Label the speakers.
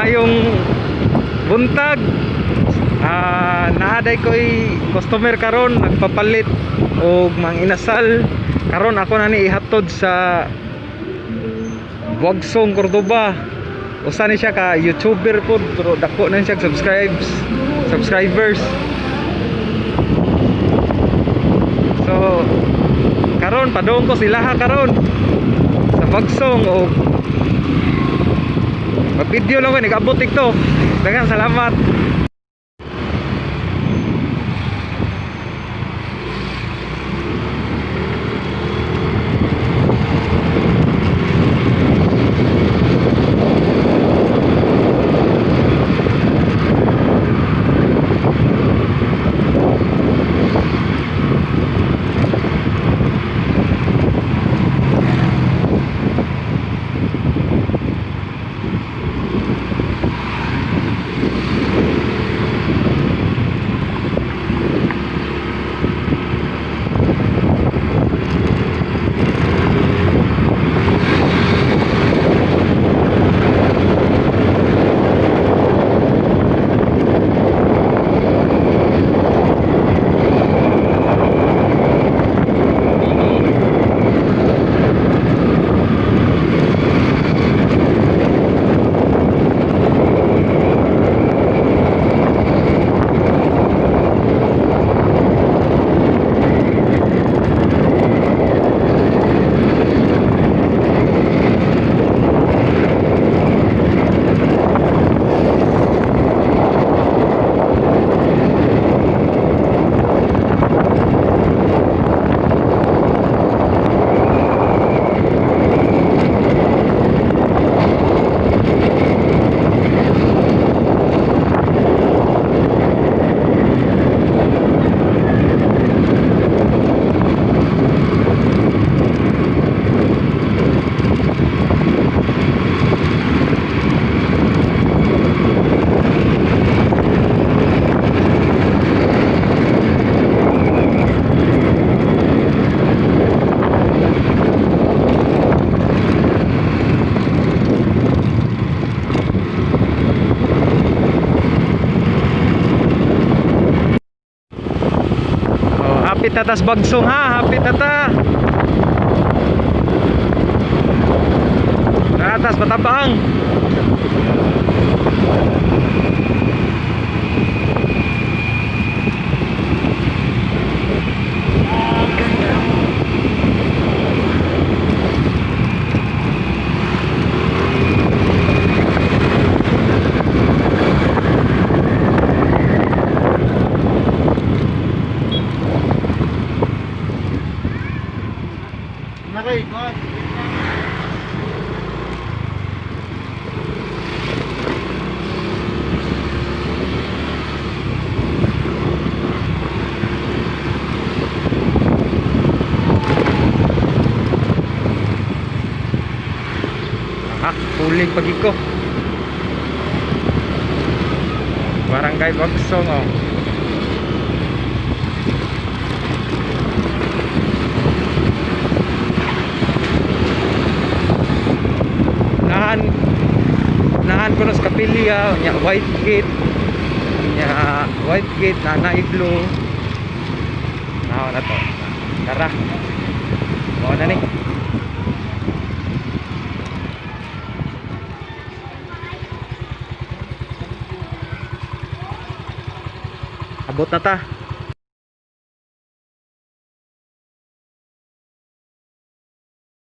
Speaker 1: Maayong buntag. Naaday ko'y customer karon nagpapalit og mang inasal. Karon ako na ni ihatod sa Bagsong, Cordoba. Usa ni siya ka YouTuber pod, pero dako na siya subscribers. So karon padung ko sila ha karon sa Bagsong og mag-video lang ko, nag-abot dito. Daghang salamat. Oh, hapit na tas Bagsong ha, hapit na ta. Atas Batabang.
Speaker 2: Nakay, kuan.
Speaker 1: Ha, huling pagi ko. Barangay Bagsong oh. Nahan nahan ko sa kapilya, nya white gate. Nya white gate na na blue. Naon na to. Tara. Mao na ni. Abot na ta.